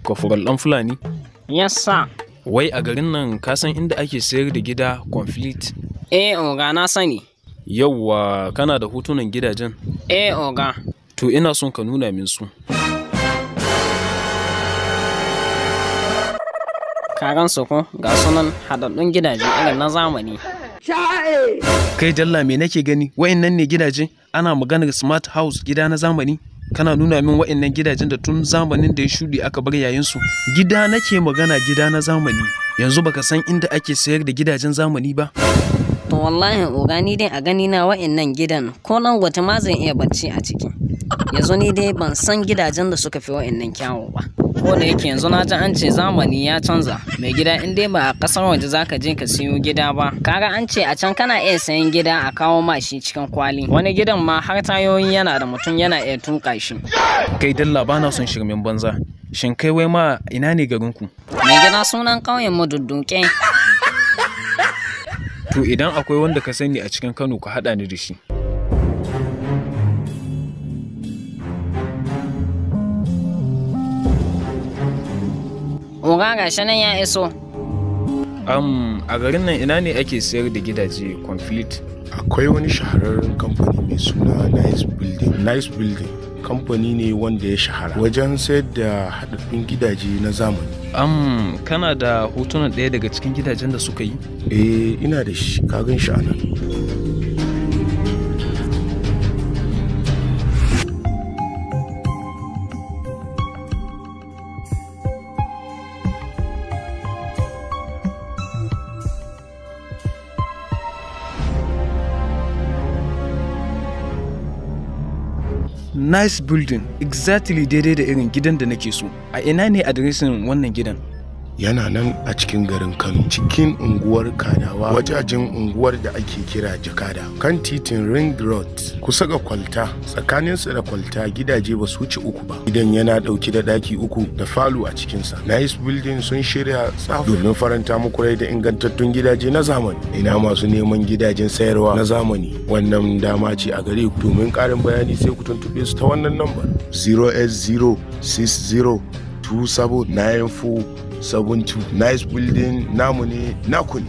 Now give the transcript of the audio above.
Kofural ɗan Fulani? Yes sir. Wai a garin nan ka san inda ake sayar da gida complete? Eh oga, na sani. Yauwa, kana da hotunan gidajen? Eh oga. To ina son ka nuna min su. Ka gan su ko? Ga sunan haɗaɗɗun gidaje irin na zamani. Kai dalla, me nake gani? Wa'annan ne gidaje? Ana maganar smart house, gida na zamani? Kana nuna min wa'annan gidajen da tun zamanin da ya shuɗe aka bar yayin su. Gida nake magana, gida na zamani. Yanzu baka san inda ake sayar da gidajen zamani ba? To wallahi oga, ni dai a gani na wa'annan gidan ko nan wata ma zan iya bacci a ciki. Yanzu ni dai ban san gidajen da suka fi wa'annan kyawu ba. Ko da yake yanzu na ji an ce zamani ya canza. Mai gida, in dai ba a kasar waje zaka je ka siyo gida ba. Kaga an ce a can kana iya sayan gida a kawo ma shi cikin kwali. Wani gidan ma har tayoyi yana da, mutum yana iya tuka shi. Kai dalla, bana son shirmen banza. Shin kai wai ma ina ne garinku? Mai gida, sunan ƙauyen mu Dudduke. To idan akwai wanda ka sani a cikin Kano, ka haɗa ni da shi. Oga, gashi nan ya iso. A garin nan ina ne ake sayar da gidaje complete? Akwai wani shahararren kamfani mai suna Nice Building. Nice Building kamfani ne wanda ya shahara wajen sayar da haɗaɗɗun gidaje na zamani. Kana da hotunan ɗaya daga cikin gidajen da suka yi? Eh, ina da shi, ka gan shi a nan. Nice Building, exactly daidai da irin gidan da nake so. A ina ne adireshin wannan gidan? Yana nan a cikin garin Kano, cikin unguwar Kadawa, wajajen unguwar da ake kira Jakada, kan titin Ring Road, kusa ga kwalta. Tsakaninsa da kwalta gidaje ba su wuce uku ba. Gidan yana ɗauke da ɗaki uku da falo a cikinsa. Nice Building sun shirya tsaf domin faranta muku rai da ingantattun gidaje na zamani. Ina masu neman gidajen sayarwa na zamani, wannan dama ce a gare ku. Domin ƙarin bayani sai ku tuntuɓe su ta wannan lambar: 0s0 60 2794 72. Nice Building, namu ne, naku ne.